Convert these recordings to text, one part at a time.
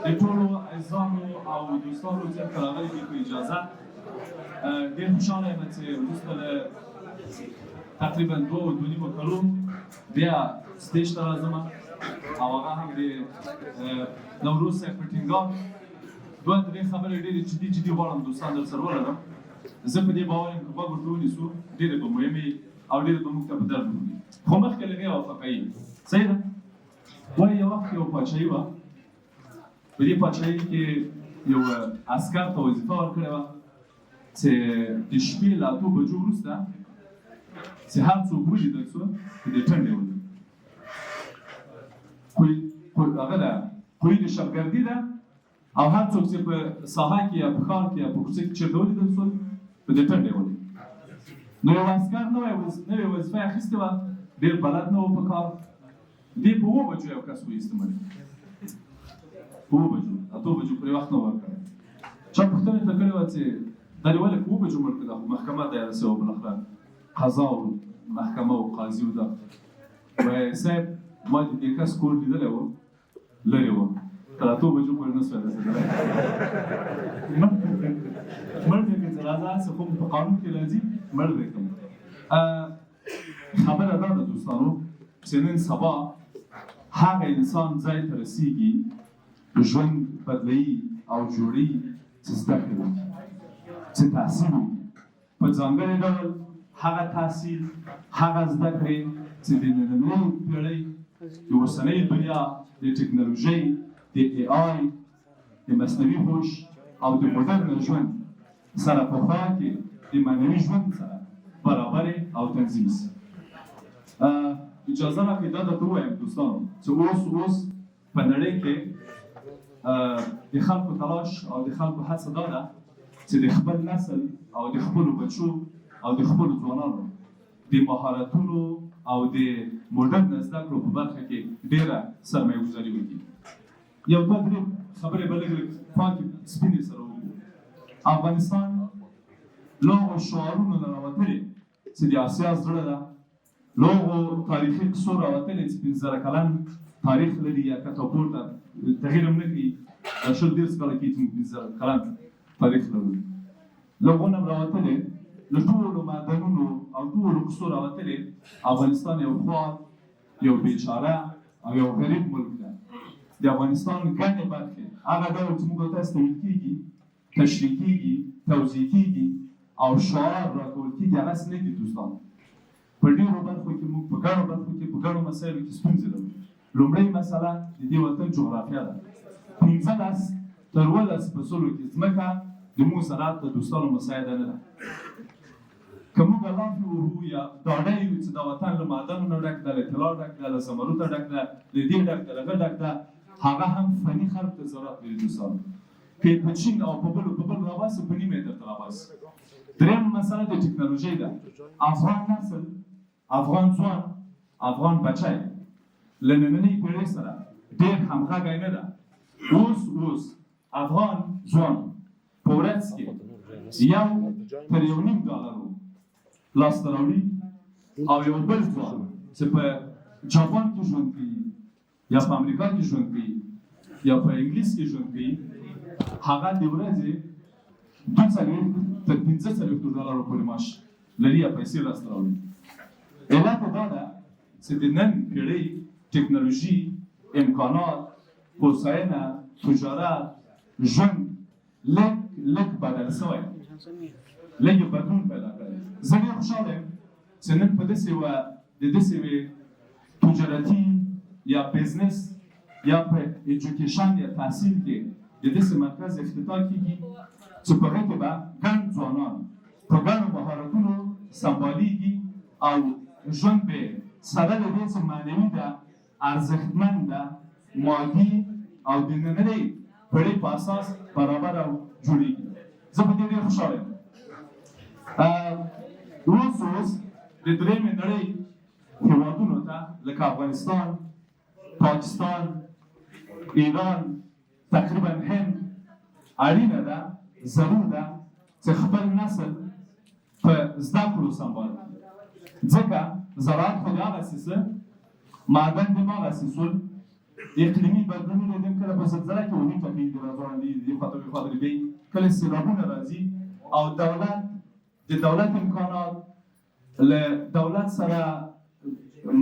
د ټولو عزیزانو او دوستانو چې دلته راغلي دي په اجازه، ډېر خوشحاله یم چې وروسته له تقریبا 2-2.5 کلو بیا stage ته راځم، او هغه هم د نوروز صاحب په ټینګار. دوه درې خبرې ډېرې جدي جدي غواړم دوستان در سره ولرم. زه په دې باور یم که غوږ ورته ونیسو، ډېرې به مهمې او ډېرې به موږ ته په درد وخوري. خو مخکې له هغې یوه فقهي صحیح ده. وایي یو وخت یو پاچاهي وه، په دې پاچاهي کې یو عسکر ته وظیفه ورکړې وه چې د شپې له 8 بجو وروسته چې هر څوک ولیدل سو په دې ټنډې ولي. هغه ده قوی د شبګردي ده، او هر څوک چې په ساحه کې یا په ښار کې یا په کوڅه کې چېرته ولیدل سول، په دې ټنډې ولي. نو یو عسکر نوې وظیفه یې اخیستې وه، ډېر بلد نه و په کار. دې په 7 بجو یو کس وایست مړی، په 7 بجو، 8 بجو پورې وخت نه ورکړی. چا پوښتنه ته کړې وه چې دا دې ولې په 7 بجو مړ کړ؟ دا خو محکمه ده، یا څه بالاخره قضا او محکمه او قاضي و. دا وایي صاحب ما د دې کس کور لیدلی و، لرې و، تر 8 بجو پورې نه سوای رسېدلی، مړ دې کړ چې راځه هسې خو په قانون کې راځي، مړ دې کړم. خبره دا ده دوستانو چې نن سبا هغه انسان ځای ته رسیږي، ژوند بدلوي او جوړوي چې زده کړې وکړي، چې تحصیل وکړي، په ځانګړي ډول هغه تحصیل، هغه زده کړې چې د نننۍ پېړۍ، د اوسنۍ دنیا، د ټکنالوژۍ، د AI، د مصنوعي هوش او د مډرن ژوند سره په خوا کې د معنوي ژوند سره برابرې او تنظیم سي. اجازه راکړئ دا درته ووایم دوستانو چې اوس اوس په نړۍ کې د خلکو تلاش او د خلکو هڅه دا ده چې د خپل نسل او د خپلو بچو او د خپلو ځوانانو د مهارتونو او د مډرن زده کړو په برخه کې ډېره سرمایه ګذاري وکړي. یو دوه درې خبرې به لږ لږ پاکې سپینې سره وکړو. افغانستان له هغو شعارونو نه راوتلی چې د اسیا زړه ده، له هغو تاریخي قصو راوتلی چې 5000 کلن تاریخ لري، یا کته پورته تغیر هم نه کوي، دا 20، 30 کاله کېږي چې موږ 5000 کلن تاریخ لرو. له هغو نه هم راوتلی، له ټولو معدنونو او ټولو قصو راوتلی، افغانستان یو خوار، یو بیچاره او یو غریب ملک ده. د افغانستان ګڼې برخې هغه ډول چې موږ تاسو ته ویل کېږي، تشریح کېږي، توضیح کېږي او شعار راکول کېږي، هغسې نه دي دوستان. په ډېرو برخو کې موږ په ګڼو برخو کې په ګڼو مسایلو کې ستونزې لرو. لومړۍ مسله د دې وطن جغرافیا ده. 15 تر 17 په سلو کې ځمکه د موږ زراعت ته دوستانو مساعده نه ده. که موږ لافې وهو یا ډاډه یو چې دا وطن له معدنو نه ډک ده، له طلا ډک ده، له زمرده ډک ده، له دې ډک ده، له هغه ډک ده، هغه هم فني خلک ته ضرورت لري دوستانو. که یې په چین او په بل په بل راباسي، په نیمه یې درته راباسي. دریم مسله د ټکنالوژۍ ده. افغان نسل، افغان ځوان، افغان بچی له نننۍ پېړۍ سره ډېر همغږی نه ده. اوس اوس افغان ځوان په ورځ کې 1 تر 1.5 ډالرو لاسته راوړي، او یو بل ځوان چې په جاپان کې ژوند کوي یا په امریکا کې ژوند کوي یا په انګلیس کې ژوند کوي، هغه د ورځې 42 تر 45 ډالرو پورې معاش لري یا پیسې لاسته راوړي. علت دا ده چې د نن پېړۍ ټکنالوژي، امکانات، هوساینه، تجارت، ژوند لږ لږ بدل سوی، لږ یې بدلون پیدا کړی. زه ډېر خوشحاله یم چې نن په داسې یوه د داسې یوې تجارتي یا بزنس یا په education یا تحصیل کې د داسې مرکز افتتاح کېږي چې په هغه کې به ګڼ ځوانان په ګڼو مهارتونو سمبالېږي او ژوند به سره له دې چې معنوي ده، ارزښتمن ده، مادي او د نننۍ پړۍ په اساس برابر او جوړېږي. زه په دې ډېر خوشحاله یم. اوس اوس د درېیمې نړۍ هېوادونو ته لکه افغانستان، پاکستان، ایران، تقریبا هند اړینه ده، ضرور ده چې خپل نسل په زده کړو سمبال کړي. ځکه زراعت خو د هغسې څه، معدن د هماغسې سول، اقلیمي بدلونونه دي، کله په زلزله کې ونې ټکوي، د راځوړندې دي، دې خواته بې خواته دی، کله سیلابونه راځي او دولت د دولت امکانات له دولت سره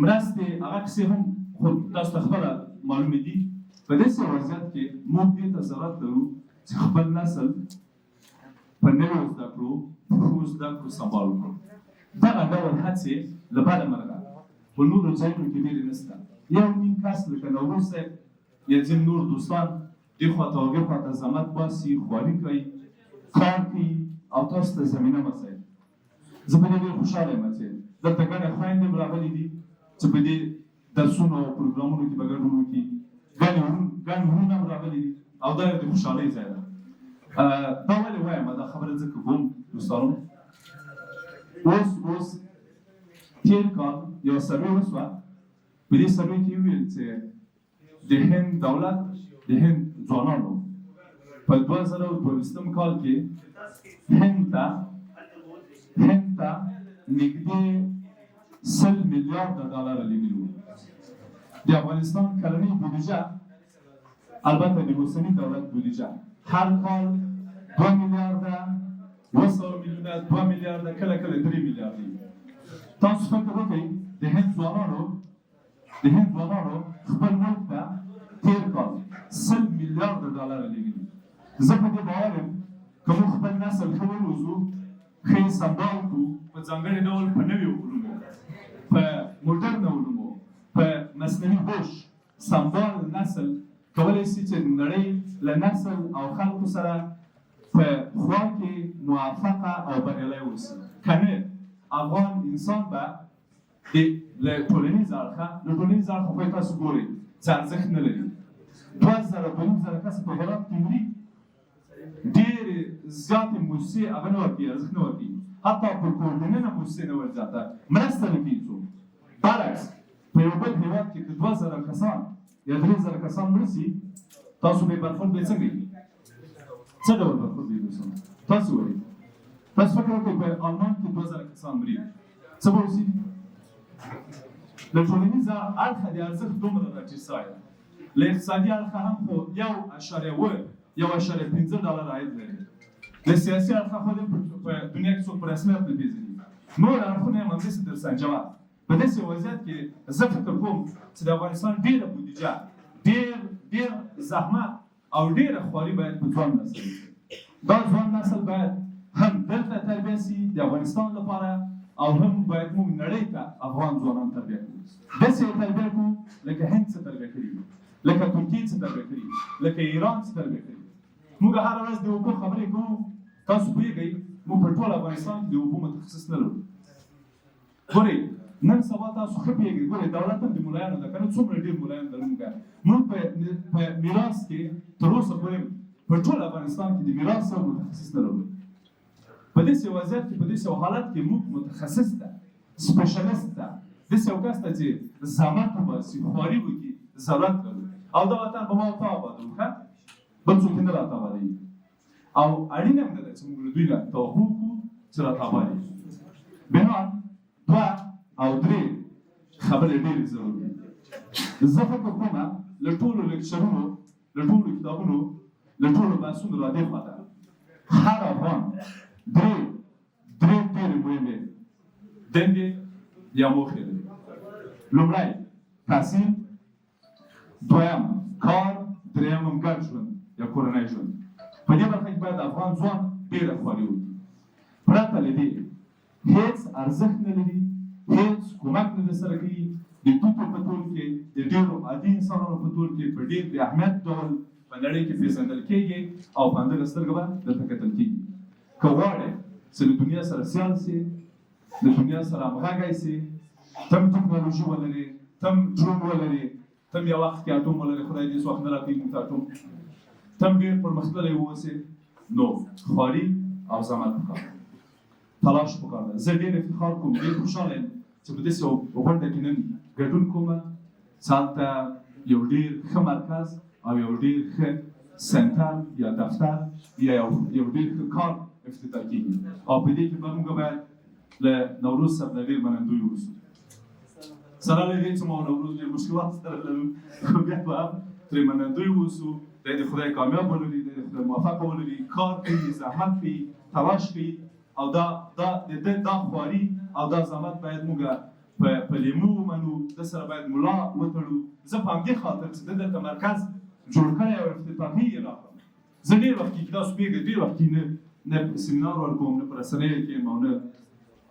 مرستې هغه کیسې هم خو تاسو ته خپله معلومې دي. په داسې وضعیت کې موږ دې ته ضرورت لرو چې خپل نسل په نویو زده کړو، په ښو زده کړو سمبال کړو. دغه ډول هڅې له بده مرغه په نورو ځایونو کې ډېرې نشته. یو نیم کس لکه نوروز صاحب یا ځینې نور دوستان دې خواته او هغې خواته زحمت باسي، خواري کوي، کار کوي او تاسو ته زمینه مساعد. زه په دې ډېر خوشحاله یم چې دلته ګڼې خویندې هم راغلې دي چې په دې درسونو او پروګرامونو کې به ګډون وکړي، ګڼ وروڼه هم راغلي دي او دا یو د خوشحالۍ ځای ده. دا ولې وایم دا خبره ځکه کوم دوستانو، اوس تېر کال یوه سروې وشوه، په دې سروې کې وویل چې د هند دولت د هند ځوانانو په 2022 کال کې هند ته نږدې 100 میلیارده ډالر لېږلي وو. د افغانستان کلنۍ بودیجه، البته د اوسني دولت بودیجه، هر کال 2 میلیارده 200 میلیونه، 2 میلیارده، کله کله 3 میلیارده. تاسو فکر وکړئ د هند ځوانانو خپل ملک ته تېر کال 100 میلیارده ډالر لېږلي. زه په دې باور یم که موږ خپل نسل ښه وروزو، ښه یې سمبال کړو، په ځانګړي ډول په نویو علومو، په مډرنو علومو، په مصنوعي هوش سمبال نسل کولی شي چې د نړۍ له نسل او خلکو سره په خوا کې موافقه او بریالی اوسي. که نه افغان انسان به له ټولنیز اړخه خو تاسو ګورئ چې ارزښت نه لري. 2000 2500 کسه په هرات کې مري، ډېرې زیاتې موسسې هغه نه ورکوي، ارزښت نه ورکوي، حتی په کور دننه موسسې نه ورزیاته مرسته نه کوي څوک. برعکس په یو بل هېواد کې که 2000 کسان یا 3000 کسان مړه سي، تاسو به یې برخورد به یې څنګه وي؟ څه ډول برخورد به یې دوستانو؟ تاسو وایئ، تاسو فکر وکړئ په آلمان کې 2000 کسان مري، څه به وسي؟ له ټولنیزه اړخه د ارزښت دومره راټیټ سوی دی، له اقتصادي اړخه هم خو 1.7 1.5 ډالر عاید لري، له سیاسي اړخه خو دې په دنیا کې څوک په رسمیت نه پېژني، نور اړخونه یې هم همداسې در سنجوه. په داسې وضعیت کې زه فکر کوم چې د افغانستان ډېره بودیجه، ډېر زحمت او ډېره خواري باید په ځوان نسل وشي. دا ځوان نسل باید هم دلته تربیه سي د افغانستان لپاره، او هم باید موږ نړۍ ته افغان ځوانان تربیه کړو. داسې یې تربیه کړو لکه هند څه تربیه کړي، لکه ترکیې څه تربیه کړي، لکه ایران څه تربیه کړي. موږ هره ورځ د اوبو خبرې کوو، تاسو پوهېږئ موږ په ټول افغانستان کې د اوبو متخصص نه لرو. ګورئ نن سبا تاسو ښه پوهېږئ، ګورئ دولت هم د ملایانو ده که نه، څومره ډېر ملایان لرو موږ. موږ په میراث کې تر اوسه پورې په ټول افغانستان کې د میراث یو متخصص نه لرو. په داسې وضعیت کې، په داسې یو حالت کې موږ متخصص ته، سپیشلیست ته، داسې یو کس ته چې زحمت وباسي، خواري وکړي، ضرورت لرو. او دا وطن به ما او تا آبادوو، ښه بل څوک یې نه راته آبادوي. او اړینه هم نه ده چې موږ له دوی نه توقع وکړو چې راته آباد یې. بنا 2 او 3 خبرې ډېرې ضروري دي. زه فکر کوم له ټولو لیکچرونو، له ټولو کتابونو، له ټولو بحثونو را دې خواته هر افغان درې ډېرې مهمې دندې یا موخې لري. لومړی تحصیل، دویم کار، درېیم هم ګډ ژوند یا کورنی ژوند. په دې برخه کې باید افغان ځوان ډېره خواري وکړي. پرته له دې هېڅ ارزښت نه لري، هېڅ کمک نه درسره کوي. د توتو په تول کې، د ډېرو عادي انسانانو په تول کې په ډېر بې اهمیت ډول په نړۍ کې پېژندل کېږي او په همدغه سترګه به درته کتل کېږي. که غواړې چې له دنیا سره سیال سې، له دنیا سره همغږی سې، تم ټکنالوژي ولرې، تم ډرون ولرې، تم یو وخت کې اټوم ولرې، خدای دې هېڅ وخت نه راکوي موږ ته اټوم، تم ډېر پرمختللی واوسې، نو خواري او زحمت پکار دی، تلاش پکار دی. زه ډېر افتخار کوم، ډېر خوشحاله یم چې په داسې یو غونډه کې نن ګډون کوم چې هلته یو ډېر ښه مرکز او یو ډېر ښه سنټر یا دفتر یا یو ډېر ښه کار افتتاح کېږي. او په دې کې به موږ باید له نوروز صاحب نه ډېر منندوی اوسو. سره له دې چې ما نوروز ډېر مشکلات سره لرو، خو بیا به هم ترې منندوی اوسو. دی د خدای کامیاب ولري، دی د خدای موفق ولري. کار کوي، زحمت کوي، تلاش کوي، او دا دا د ده دا خواري او دا زحمت باید موږ په لیمو ومنو، ده سره باید ملا وتړو. زه په همدې خاطر چې ده دلته مرکز جوړ کړی او افتتاحي یې راغلم. زه ډېر وخت کېږي، تاسو پوهېږئ، ډېر وخت کېږي نه سیمینار ورکوم، نه په رسنیو کې یم، او نه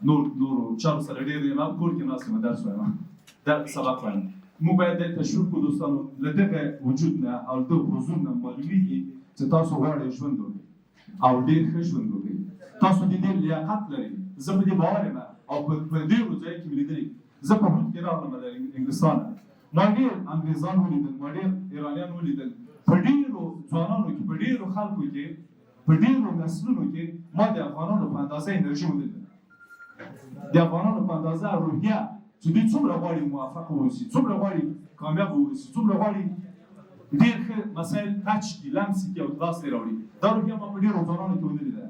نورو چارو سره ډېر یم. هم کور کې ناست یم، درس وایم، سبق وایم. موږ باید د تشویق کړو دوستانو. له دغه وجود نه او له دغه حضور نه معلومیږي چې تاسو غواړئ ژوند وکړئ او ډېر ښه ژوند وکړئ. تاسو د دې لیاقت لرئ، زه په دې باور یم او په ډېرو ځایو کې مې لیدلي. زه په هوټ کې راغلم له انګلستانه، ما ډېر انګریزان ولیدل، ما ډېر ایرانیان ولیدل. په ډېرو ځوانانو کې، په ډېرو خلکو کې، په ډېرو نسلونو کې ما د افغانانو په اندازه انرژي ولیدل، د افغانانو په اندازه روحیه، چې دوی څومره غواړي موفق واوسي، څومره غواړي کامیاب واوسي، څومره غواړي ډېر ښه مسایل touch کړي، لمس کړي او لاس یې راوړي. دا روحیه ما په ډېرو ځوانانو کې ونه لیده،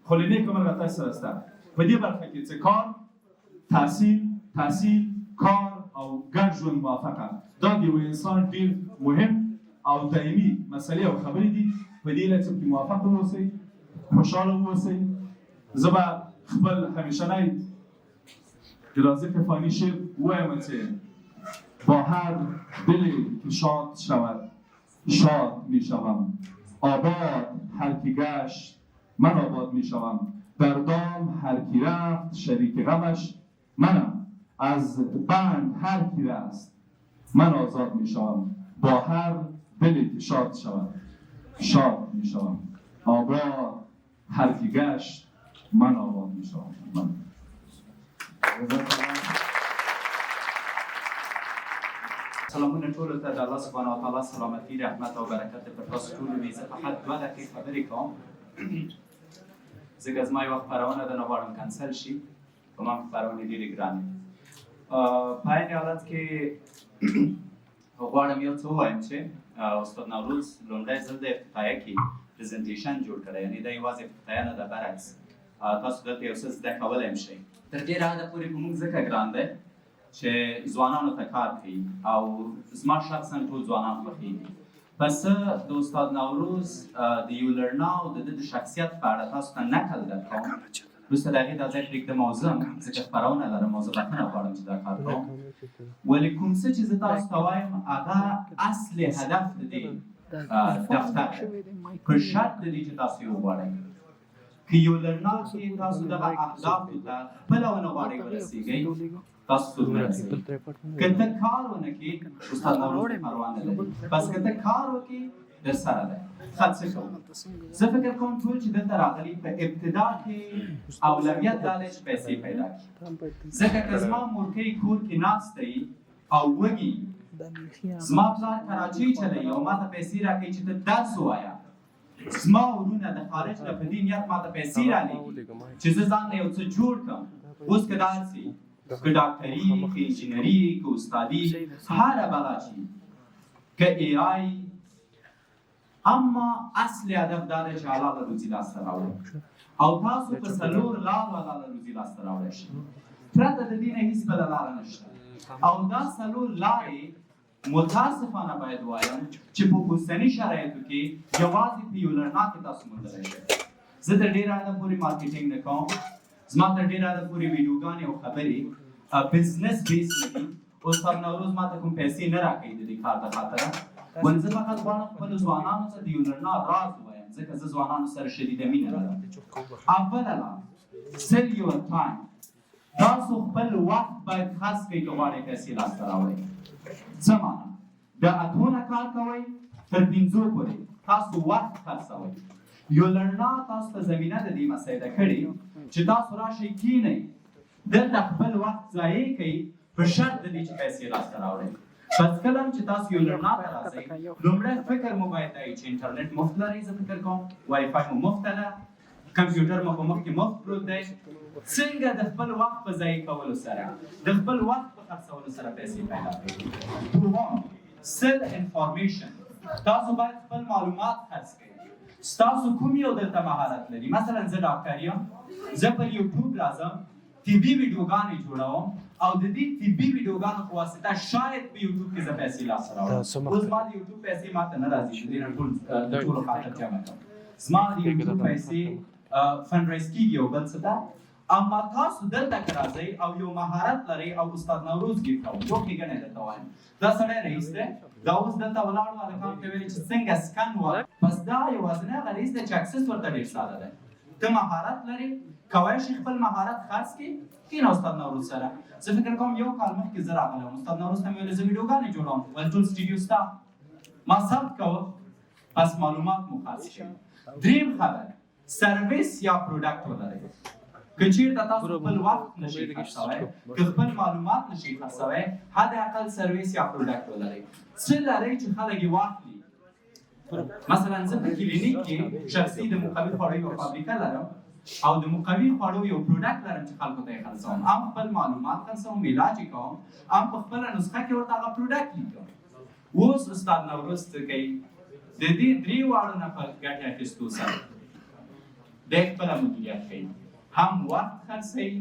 خو له نېکه مرغه تاسو سره شته. په دې برخه کې چې کار، تحصیل، تحصیل، کار او ګډ ژوند موافقه، دا د یو انسان ډېر مهم او دایمي مسلې او خبرې دي. په دې چې پکې موافق واوسئ، خوشحاله واوسئ. زه به خپل همیشنی د رازق فاني شعر ووایم چې با هر دلی که شاد شود شاد می شوم، آباد هر کی گشت من آباد می شوم، در دام هر کی رفت شریک غمش منم، از بند هر کی رست من آزاد می شوم. با هر دلی که شاد شود شاد می شوم، آباد هر کی گشت من آباد می شوم. من سلامونه ټولو ته. د الله سبحانه وتعالی سلامتی، رحمت او برکت پر تاسو ټولو وي. زه فقط 2 دقیقې خبرې کوم، ځکه زما یوه خپرونه ده، نه غواړم کنسل شي. په ما خپرونې ډېرې ګرانې دي. په عین حالت کې غواړم یو څه ووایم چې استاد نوروز لومړی ځل د افتتاحیه کې presentation جوړ کړی، یعنی دا یوازې افتتاحیه نه ده، برعکس تاسو دلته یو څه زده کولی هم شئ. تر ډېره حده پورې په موږ ځکه ګران دی چې ځوانانو ته کار کوي او زما شخصا ټول ځوانان خوښېږي. پس زه د استاد نوروز د یولرنا او د ده د شخصیت په اړه تاسو ته نقل درکوم. وروسته د هغې دا ځای پرېږدم او ځم، ځکه خپرونه لرم او زه بښنه غواړم چې دا کار کوم. ولې کوم څه چې زه تاسو ته وایم، هغه اصل هدف د دې دفتر دی، په شرط د دې چې تاسو یې وغواړئ. که یولرنا کې تاسو دغه اهدافو ته خپله ونه غواړئ ورسېږئ، تاسو څوک نه رسوي. که ته کار ونه کړې، استاد نوروز دې پروا نه لري. بس که ته کار وکړې، در سره دی. ښه، څه کوو؟ زه فکر کوم ټول چې دلته راغلي، په ابتدا کې اولویت دا دی چې پیسې پیدا کړي، ځکه که زما مورکۍ کور کې ناسته وي او وږي، زما پلار کراچۍ چلوي او ماته پیسې راکوي چې ته درس ووایه، زما ورونه د خارج نه په دې نیت ماته پیسې رالیږي چې زه ځان له یو څه جوړ کړم. اوس که دا هر څه، که ډاکټري، که انجینري، که استادي، هره بلا چې، که AI، اما اصل هدف دا دی چې حلاله روزي لاسته راوړئ. او تاسو په څلور لارو حلاله روزي لاسته راوړی شئ. پرته د دې نه هیڅ بله لاره نشته. او دا څلور لارې متاسفانه باید وایم چې په اوسني شرایطو کې یوازې په یولرنا کې تاسو موندلی شئ. زه تر ډېره حده پورې marketing نه کوم. زما تر ډېره حده پورې ویډیوګانې او خبرې business base نه دي. استاد نوروز ماته کوم پیسې نه راکوي د دې کار د خاطره، ولې زه فقط غواړم خپلو ځوانانو ته د یولرنا راز ووایم، ځکه زه ځوانانو سره شدیده مینه لرم. اوله لار، sell your time. تاسو خپل وخت باید خرڅ کړئ که غواړئ پیسې لاسته راوړئ. څه معنا؟ د 8 نه کار کوئ تر 5 پورې تاسو وخت خرڅوئ. یولرنا تاسو ته زمینه د دې مساعده کړې چې تاسو راشئ، کینئ دلته، خپل وخت ضایع کړئ، په شرط د دې چې پیسې لاسته راوړئ. پس کله هم چې تاسو یولرنا ته راځئ، لومړی فکر مو باید دا وي چې انټرنیټ مفت لرئ. زه فکر کوم وای فای مو مفته ده، کمپیوټر مو په مخ کې مفت پروت دی. څنګه د خپل وخت په ضایع کولو سره، د خپل وخت په خرڅولو سره پیسې پیدا کړئ؟ دوهم، sell information. تاسو باید خپل معلومات خرڅ کړئ. ستاسو کوم یو دلته مهارت لري؟ مثلا زه ډاکټر یم، زه پر یوټیوب راځم. طبي ویډیوګانې جوړوم او د دې طبي ویډیوګانو په واسطه شاید په یوټیوب کې زه پیسې لاسته راوړم. اوس ما د یوټیوب پیسې ماته نه راځي چې دې نه ټول د ټولو خاطر جمع کړم. زما د یوټیوب پیسې fundraise کېږي او بل څه ته. اما تاسو دلته که راځئ او یو مهارت لرئ او استاد نوروز ګیر کوم، یو ښېګڼه درته وایم، دا سړی رئیس دی، دا اوس دلته ولاړ و هلکانو ته ویل چې څنګه سکن وه. پس دا یوازینی هغه رئیس دی چې access ورته ډېر ساده دی. ته مهارت لرې، کوای شي خپل مهارت خرڅ کړې، کښېنه استاد نوروز سره. زه فکر کوم یو کال مخکې زه راغلی وم، استاد نوروز ته مې ویل زه ویډیوګانې جوړوم، ویل ټول سټډیو ستا، ما ثبت کوه. پس معلومات مو خرڅ کړئ. دریم خبر، سرویس یا product ولرئ. که چیرته تاسو خپل وخت نشئ خرڅوی، که خپل معلومات نشئ خرڅوی، حداقل سرویس یا product ولرئ. څه لرئ چې خلک یې واخلي؟ مثلا زه په کلینیک کې شخصي د مقوي خوړو یوه فابریکه لرم او د مقوي خوړو یو product لرم چې خلکو ته یې خرڅوم، هم خپل معلومات خرڅوم، علاج یې کوم، هم په خپله نسخه کې ورته هغه product لیکم. اوس استاد نوروز څه کوي؟ د دې درې واړو نه په ګټې اخیستو سره دی خپله مدیریت کوي، هم وخت خرڅوي،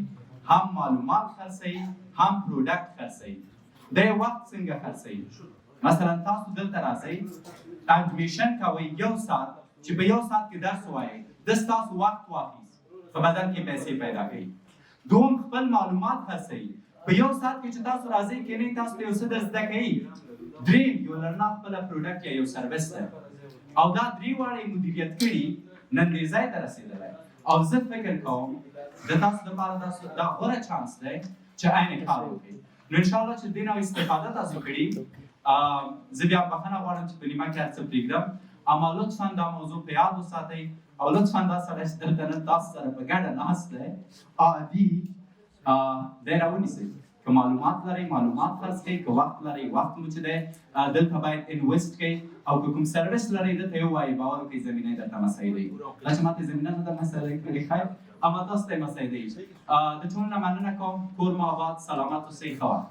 هم معلومات خرڅوي، هم product خرڅوي. دی وخت څنګه خرڅوي؟ مثلا تاسو دلته راځئ، admission کوئ یو ساعت، چې په یو ساعت کې درس ووایئ، ده ستاسو وخت واخیست، په بدل کې پیسې پیدا کوي. دوم، خپل معلومات خرڅوي، په یو ساعت کې چې تاسو راځئ کېنئ، تاسو ته یو څه در زده کوي. دریم، یو لرنا خپله product یا یو سرویس دی او دا درې واړه یې مدیریت کړي، نن دې ځای ته رسېدلی. او زه فکر کوم د تاسو دپاره دا غوره چانس دی چې عین کار وکړئ. نو انشاءالله چې دې نه استفاده تاسو کړي. زه بیا بخښنه غواړم چې په نیمه کې هر څه پرېږدم، اما لطفا دا موضوع په یاد وساتئ او لطفا دا سړی چې دلته نن تاسو سره په ګډه ناست دی، عادي دی، راونیسئ. که معلومات لرئ معلومات خرڅ کړئ، که وخت لرئ وخت مو چې دی دلته باید invest کړئ، او که کوم سرویس لرئ دلته یې ووایئ، باور وکړئ زمینه یې درته مساعدوي. دا چې ماته زمینه نه ده مساعده کړې، خیر، اما تاسو ته یې مساعدوي. د ټولو نه مننه کوم، کور مو آباد، سلامت اوسئ، ښه وخت.